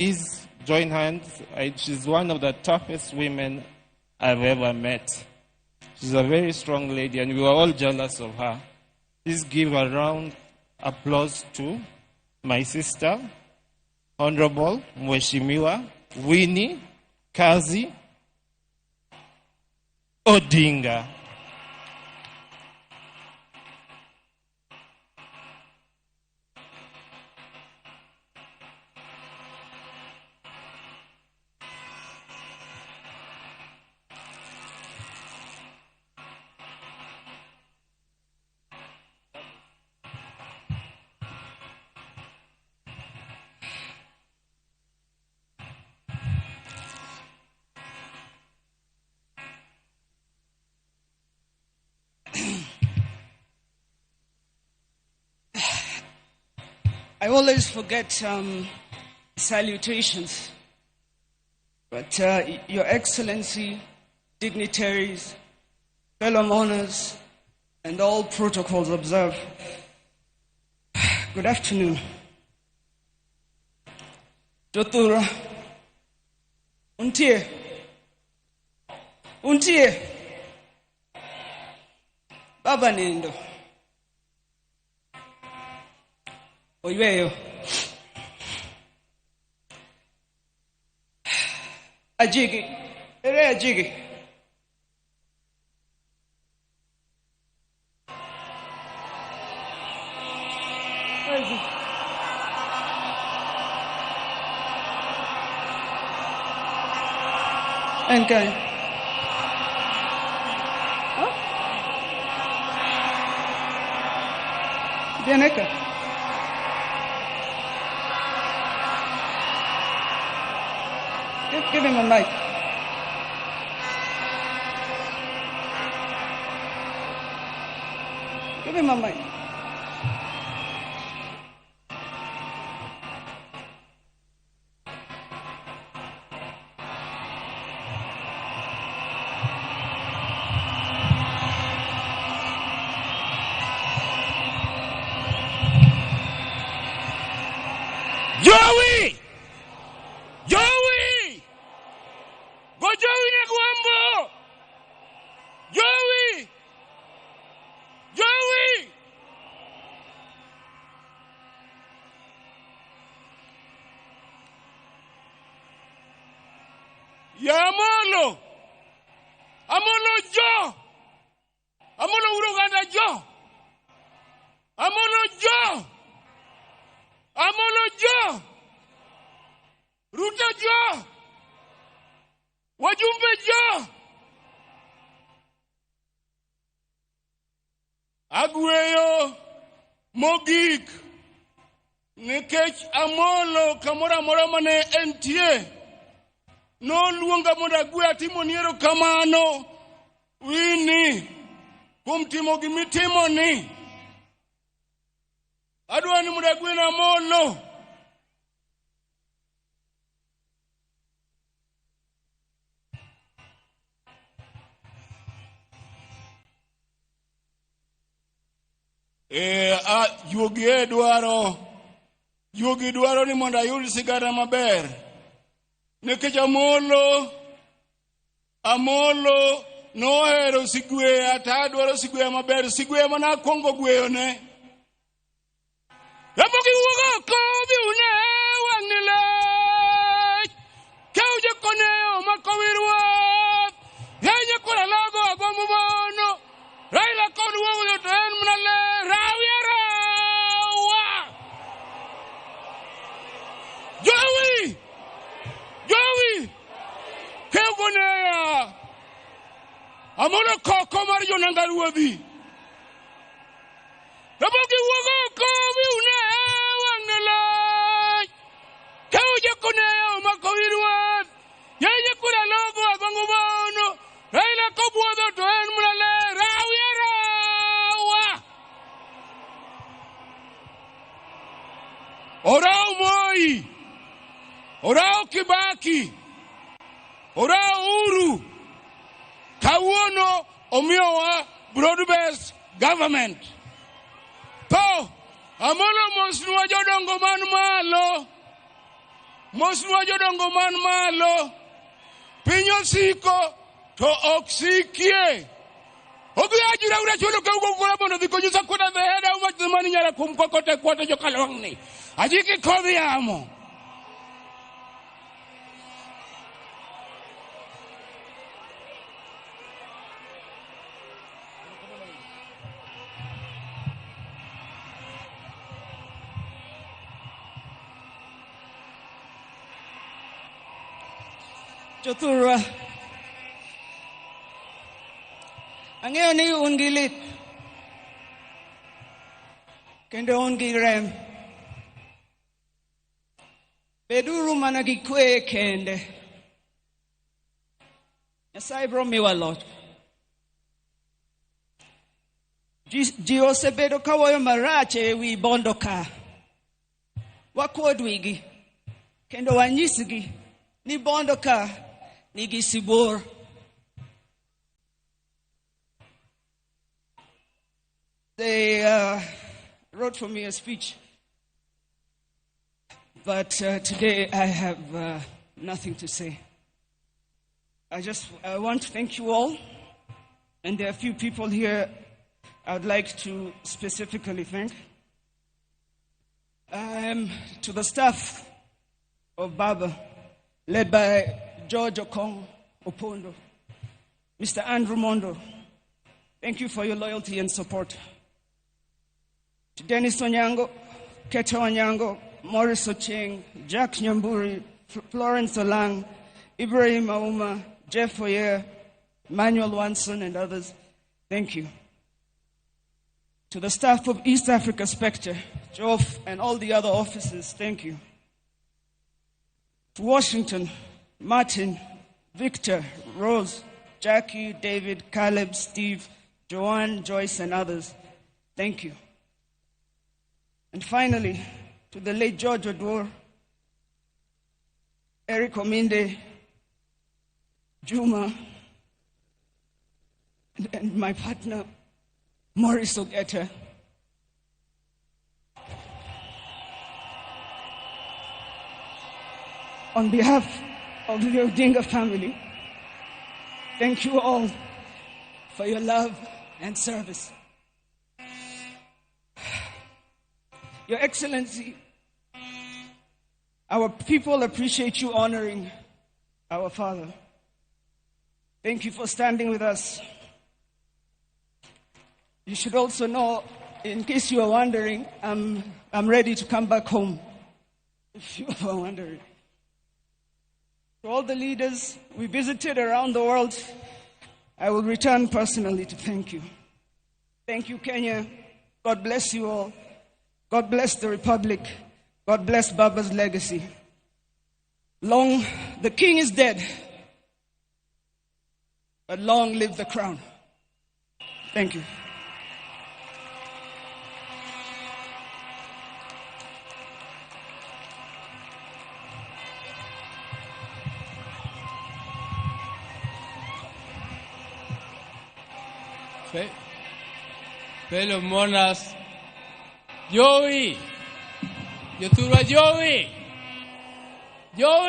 Please join hands. She's one of the toughest women I've ever met. She's a very strong lady, and we were all jealous of her. Please give a round applause to my sister, Honorable Mheshimiwa Winnie Kazi Odinga. I always forget salutations, but Your Excellency, dignitaries, fellow mourners, and all protocols observed. Good afternoon. Jothurwa, untie, untie, Baba Nindo. Oyweyo. Ajigi. Ere Ajigi. Where is he? Okay. Huh? Bianeka. Give him a mic. Give him a mic. Joey! Joey! Go Joey Neguambo! Joey! Joey! Ya Amolo! Amolo Jo! Amolo Uruganda Jo! Amolo Jo! Amolo Jo! Ruto Jo! Wajumbe Jo! Agweyo mogik nikech Amolo kamoro amora mane entie noluonga mondo agwe atimoni erokamano Winnie kuom timo gimitimoni. Adwa ni mondo agwen Amolo. Juogi e dwaro, juogi dwaro ni mondo ayud sigana maber. Nikech Amolo nohero sigweya to adwaro sigweya maber, sigweya mane akwongo gweyone. Kapok iwuok oko odhi une wang'ni lech. Keuje koneyo mako wi ruoth. Yenye kora logo agombo mono. Raila kod wuoyo to en mana le rawi arawa. Jowi! Jowi! Keu koneya. Amolo koko mar jonanga ruodhi. Kapok iwuok oko odhi une wang'ni lech. Keuje koneyo mako wi ruoth. Yenye kura logo agombo mono. Raila kobuodho to en mana le rawi arawa. Orao Moi, Orao Kibaki, Orao Uhuru. Kawuono omiyowa broad-based government. To Amolo mosnwa jodongo man malo. Mosnwa jodongo man malo. Piny osiko to ok sikie. Odhi ajira ura chulo ka ugo gola mondo dhi konyisa kuda the head how much the money nyara kum kokote kwate jokalwang'ni. Ajiki kodhi yamo. Jothurwa, ang'eyo ni un gi lit kendo un gi rem. Beduru mana gi kwe kende. Nyasaye biro miwa loch. Ji osebedo kawuoyo marach e wi Bondo ka. Wakuod wigi kendo wanyisgi ni Bondo ka nigi sibuor. They wrote for me a speech, but today I have nothing to say. I want to thank you all, and there are a few people here I would like to specifically thank. To the staff of Baba, led by George Okong Opondo, Mr. Andrew Mondo, thank you for your loyalty and support. To Dennis Onyango, Keto Onyango, Maurice Ocheng, Jack Nyamburi, Florence Olang, Ibrahim Auma, Jeff Oyer, Emmanuel Wanson, and others, thank you. To the staff of East Africa Spectre, Joff, and all the other officers, thank you. To Washington, Martin, Victor, Rose, Jackie, David, Caleb, Steve, Joanne, Joyce, and others, thank you. And finally, to the late George Oduor, Eric Ominde, Juma, and my partner, Maurice Ogeta. On behalf of the Odinga family, thank you all for your love and service. Your Excellency, our people appreciate you honoring our father. Thank you for standing with us. You should also know, in case you are wondering, I'm ready to come back home, if you are wondering. To all the leaders we visited around the world, I will return personally to thank you. Thank you, Kenya. God bless you all. God bless the Republic. God bless Baba's legacy. Long, the king is dead, but long live the crown. Thank you. Fellow mourners, Joey, Jothurwa Joey, Joey.